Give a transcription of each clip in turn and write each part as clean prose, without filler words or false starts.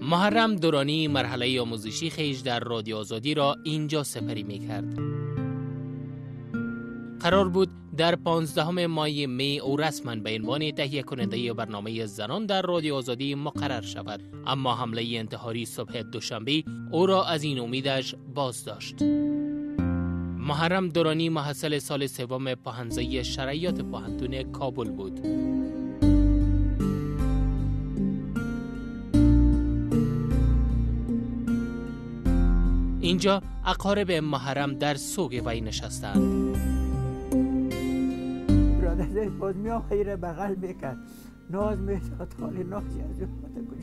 محرم دورانی مرحله آموزشی خیش در رادیو آزادی را اینجا سپری می کرد. قرار بود در 15 ماه می او رسما به عنوان تهیه کننده برنامه زنان در رادیو آزادی مقرر شود، اما حمله انتحاری صبح دوشنبه او را از این امیدش باز داشت. محرم دورانی محصل سال سوم پوهنځی شرعیات پوهنتون کابل بود. اینجا اقارب محرم در سوگ وی نشستند.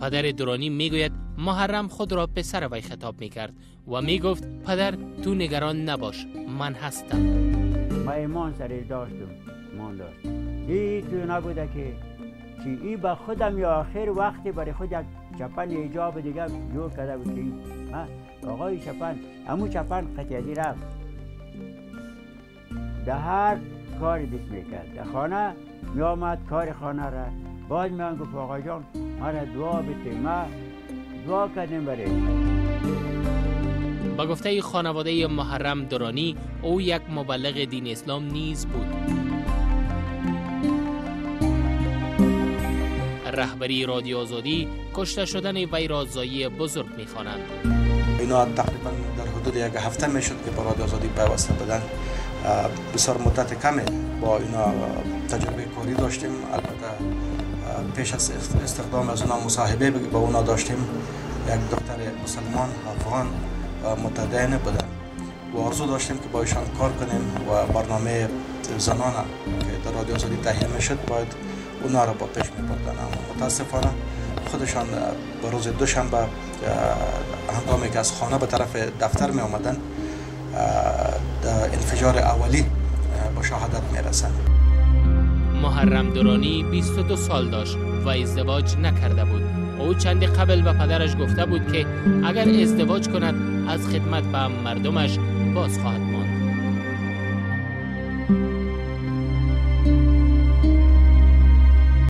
پدر دورانی میگوید محرم خود را پسر وی خطاب میکرد و میگفت پدر تو نگران نباش، من هستم. ما ایمان سرش داشتم، ایمان داشتم. هیچ نبوده که ای با خودم یا آخر وقتی برای خود یک چپن ایجاب دیگه جور کرده بود که آقای چپن، همون چپن قطعی رفت. در هر کاری دست میکرد، در خانه می آمد کار خانه را باز می گفت آقا جان مرا دعا بده، ما دعا کردیم برای. با گفته خانواده محرم دورانی او یک مبلغ دین اسلام نیز بود. رهبری رادیو آزادی کشته شدن وی را ضایعه بزرگ می‌خوانند. اینا تقریبا در حدود یک هفته میشد که با رادیو آزادی پیوسته بودن. بسیار مدت کمی با اینا تجربه کاری داشتیم. البته پیش از استخدام از اونا مصاحبه با اونا داشتیم. یک دختر مسلمان افغان متدین بودن و آرزو داشتیم که با ایشان کار کنیم و برنامه زنان که در رادیو آزادی تهیه میشد باید اونا را با پیش می‌بردن، اما متاسفانه خودشان به روز دوشنبه هنگامی که از خانه به طرف دفتر می آمدن در انفجار اولی به شهادت می رسند. محرم دورانی 22 سال داشت و ازدواج نکرده بود. او چندی قبل به پدرش گفته بود که اگر ازدواج کند از خدمت به مردمش باز خواهد ماند.